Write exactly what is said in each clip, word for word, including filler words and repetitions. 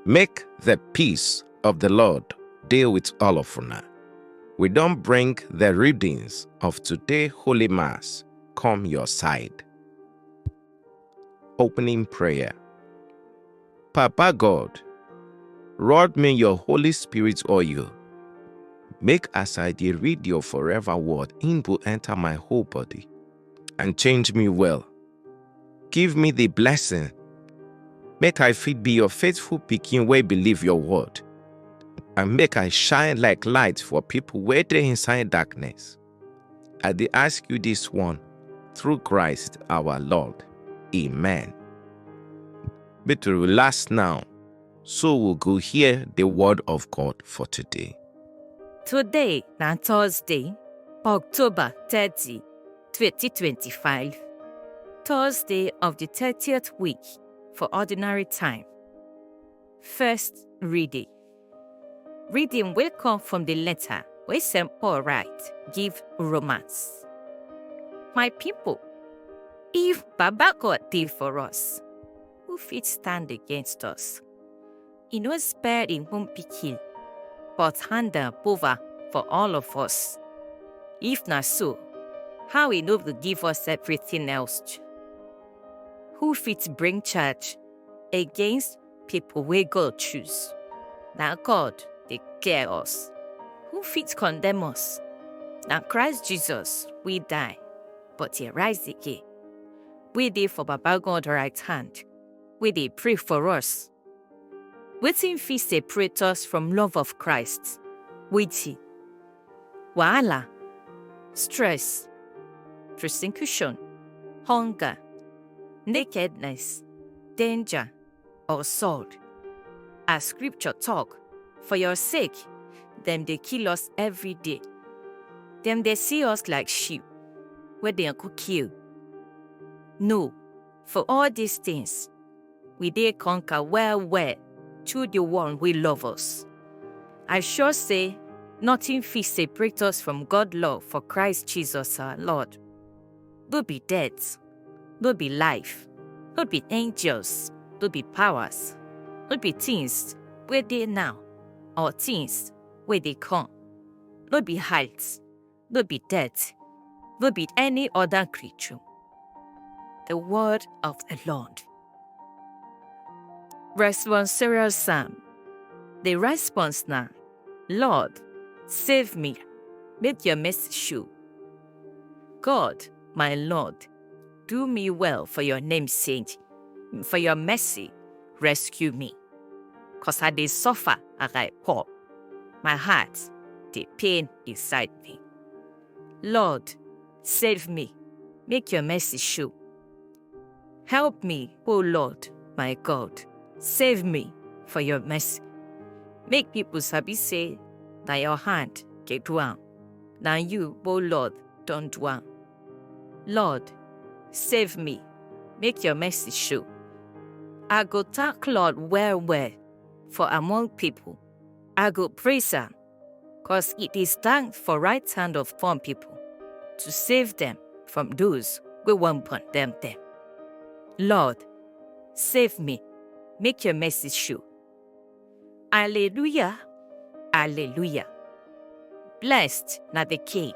Make the peace of the Lord dey with all of una. We don bring the readings of today Holy Mass come your side. Opening prayer. Papa God, rod me your Holy Spirit oil. Make as I dey read your forever word, im go enter my whole body and change me well. Give me the blessing. Make I fit be your faithful pikin wey believe your word. And make I shine like light for people wey dey inside darkness. I dey ask you this one through Christ our Lord. Amen. Make we relax now, so we go hear the word of God for today. Today na Thursday, October thirty, twenty twenty-five. Thursday of the thirtieth week for ordinary time. First reading. Reading wey come from the letter wey Saint Paul write give Romans. My people, if Baba God dey for us, who fit stand against us? E no spare im own pikin, but hand am over for all of us. If na so, how e no go give us everything else? Who fit bring charge against people wey God choose? Na God dey care us. Who fit condemn us? Na Christ Jesus wey die, but he rise again, wey dey for Baba God right hand, wey dey pray for us. Wetin fit separate us from love of Christ? Wetin? Wahala, stress, persecution, hunger, nakedness, danger, or sword? As scripture talk, for your sake, dem dey kill us every day. Dem dey see us like sheep wey dem go kill. No, for all these things, we dey conquer well well through the one wey love us. I sure say nothing fit separate us from God love for Christ Jesus our Lord. No be death, no be life, no be angels, no be powers, no be things wey dey now or things wey dey come, no be height, no be death, no be any other creature. The word of the Lord. Responsorial Psalm. The response na, Lord, save me, make your mercy show. God, my Lord, do me well for your name's sake, for your mercy, rescue me. Cause I dey suffer and I poor. My heart dey pain inside me. Lord, save me, make your mercy show. Help me, O Lord, my God, save me for your mercy. Make people sabi say na your hand dey do am. Na you, O Lord, don do am. Lord, save me, make your mercy show. I go thank Lord well well for among people. I go praise am, cause e dey stand for right hand of poor people to save them from those wey wan condemn them. Lord, save me, make your mercy show. Alleluia, alleluia. Blessed na the king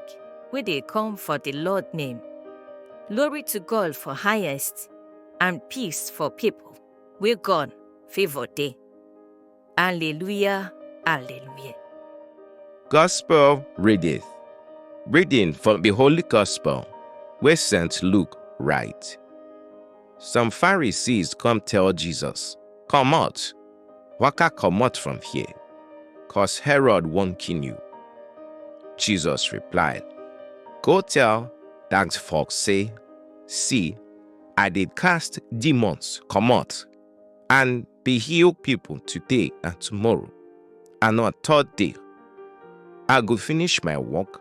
wey dey come for the Lord name. Glory to God for highest, and peace for people wey God favor dey. Alleluia, alleluia. Gospel reading. Reading from the Holy Gospel wey Saint Luke write. Some Pharisees come tell Jesus, "Comot, waka comot from here, cause Herod wan kill you." Jesus replied, "Go tell that fox say, 'See, I dey cast demons comot and dey heal people today and tomorrow, and on third day I go finish my work,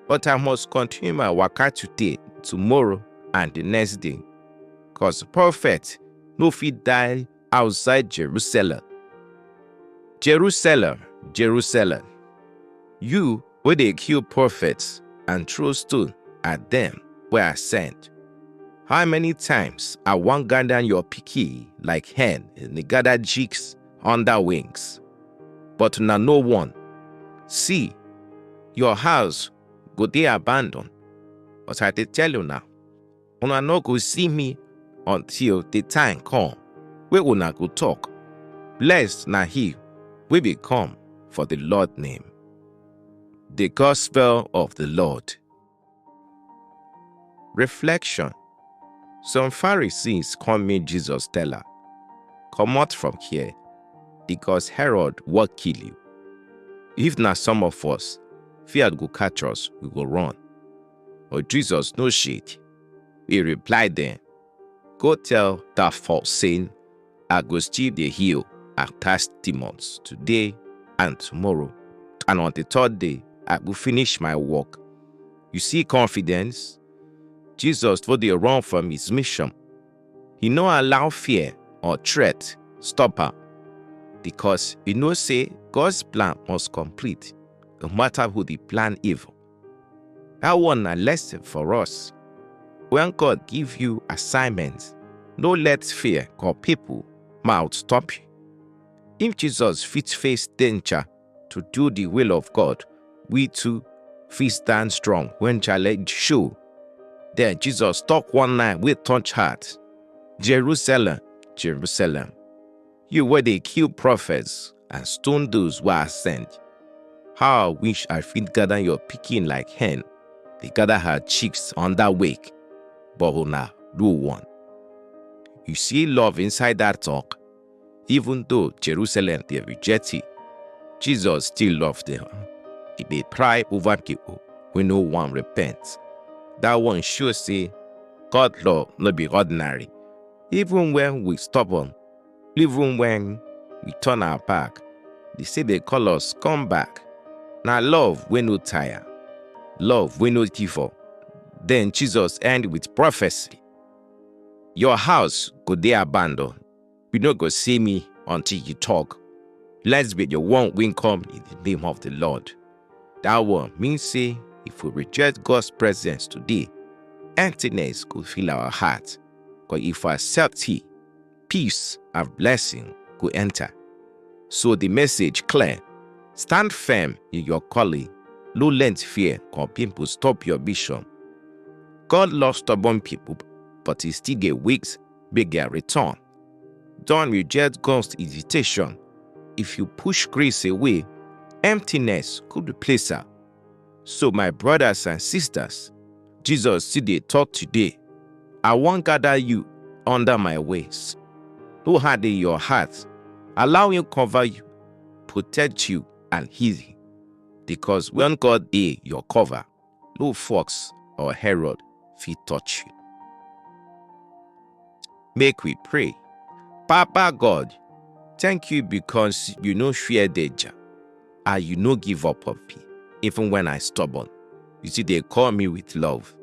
but I must continue my waka today, tomorrow, and the next day, cause prophet no fit die outside Jerusalem. Jerusalem, Jerusalem, you wey dey kill prophets and throw stone at them wey I send. How many times I wan gather your pikin like hen dey gather chicks under wings, but una no one. See, your house go dey abandoned. But I dey tell una, una no go see me until the time come wey una go talk, "Blessed na he wey be come for the Lord name." The Gospel of the Lord. Reflection. Some Pharisees come meet Jesus, tell am, "Comot from here, because Herod wan kill you. If na some of us, fear go catch us, we go run." But Jesus no shake. He reply dem, "Go tell that fox, saying, I go still dey heal and cast demons today and tomorrow, and on the third day I go finish my work." You see confidence? Jesus no dey run from his mission. He no allow fear or threat stop am, because he know say God's plan must complete, no matter who dey plan evil. That one na lesson for us. When God give you assignments, no let fear or people mouth stop you. If Jesus fit face danger to do the will of God, we too fit stand strong when challenge show. Then Jesus talk one line wey touch heart. "Jerusalem, Jerusalem, you wey dey kill prophets and stone those wey I send. How I wish I fit gather your pikin like hen dey gather her chicks under wake, but una no one." You see love inside that talk? Even though Jerusalem dey reject him, Jesus still love them. He dey cry over people wey no wan repent. That one show say God love no be ordinary. Even when we stubborn, even when we turn our back, they say they call us come back. Na love wey no tire, love wey no give up. Then Jesus end with prophecy. Your house go dey abandoned. You no go see me until you talk, "Blessed be the one wey come in the name of the Lord." That one mean say if we reject God's presence today, emptiness go fill our heart. But if we accept him, peace and blessing go enter. So the message clear. Stand firm in your calling. No let fear or people stop your vision. God loves stubborn people, but he still dey wait make dem return. Don't reject God's invitation. If you push grace away, emptiness could replace her. So my brothers and sisters, Jesus still dey talk today. "I wan gather you under my wings." No harden your heart. Allow him cover you, protect you, and heal you. Because when God dey your cover, no fox or Herod fit touch you. Make we pray. Papa God, thank you because you no fear danger and you no give up on me, even when I stubborn. You still dey call me with love.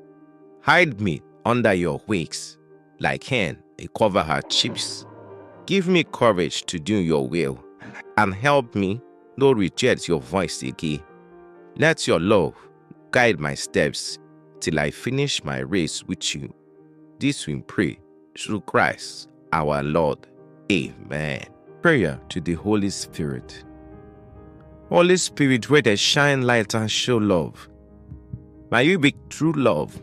Hide me under your wings like hen dey cover her chicks. Give me courage to do your will and help me no reject your voice again. Let your love guide my steps till I finish my race with you. This we pray through Christ our Lord. Amen. Prayer to the Holy Spirit. Holy Spirit, wey dey shine light and show love, na you be true love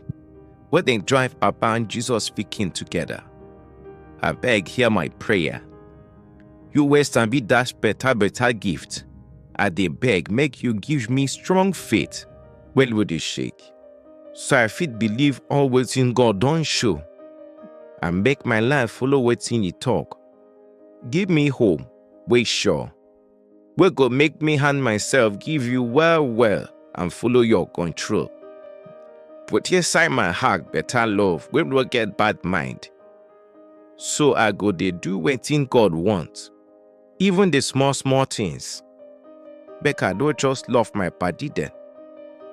wey dey drive Papa and Jesus pikin together. Abeg, hear my prayer. You wey sabi dash better better gift, I dey beg make you give me strong faith wey no dey shake, so I fit believe all wetin God don show and make my life follow wetin he talk. Give me hope wey sure, wey go make me hand myself give you well well and follow your control. Put inside my heart better love wey no get bad mind, so I go dey do wetin God want, even the small small things. Make I no just love my padi dem,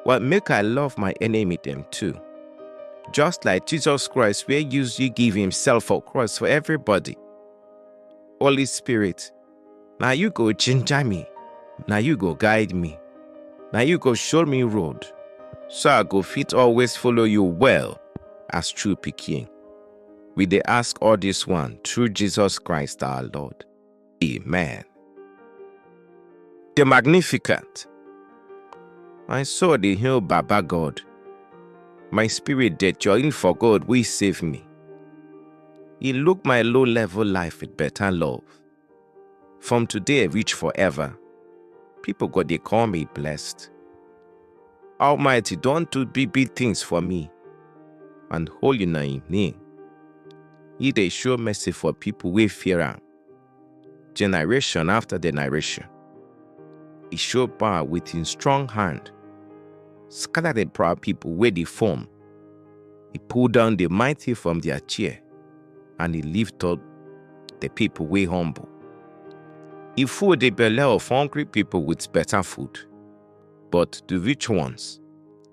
but make I love my enemy dem too. Just like Jesus Christ wey use you give himself for cross for everybody. Holy Spirit, na you go ginger me, na you go guide me, na you go show me road, so I go fit always follow you well as true pikin. We dey ask all this one through Jesus Christ our Lord. Amen. The Magnificent. My soul dey hail Baba God. My spirit dey join for God wey save me. He look my low level life with better love. From today reach forever, people go dey call me blessed. Almighty don do big big things for me, and holy na im name. He dey show mercy for people wey fear am, generation after generation. He show power with him strong hand, scatter the proud people wey dey form. He pull down the mighty from their chair, and he lift up the people wey humble. He full the belle of hungry people with better food, but the rich ones,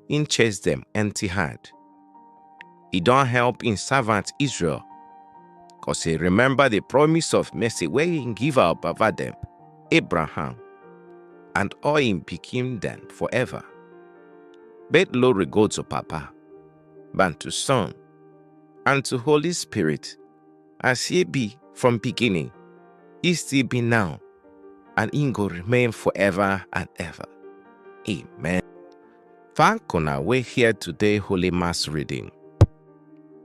he chase them empty hand. He don help him servant Israel, cause he remember the promise of mercy wey he give our baba dem, Abraham, and all him pikin dem forever. Make glory go to Papa, and to Son, and to Holy Spirit, as he be from beginning, he still be now, and he go remain forever and ever. Amen. Thank una wey hear today Holy Mass reading.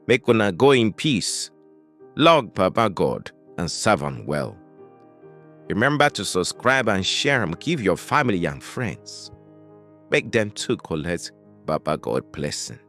Make una go in peace, love Baba God, and serve am well. Remember to subscribe and share am give your family and friends. Make dem too collect Baba God blessing.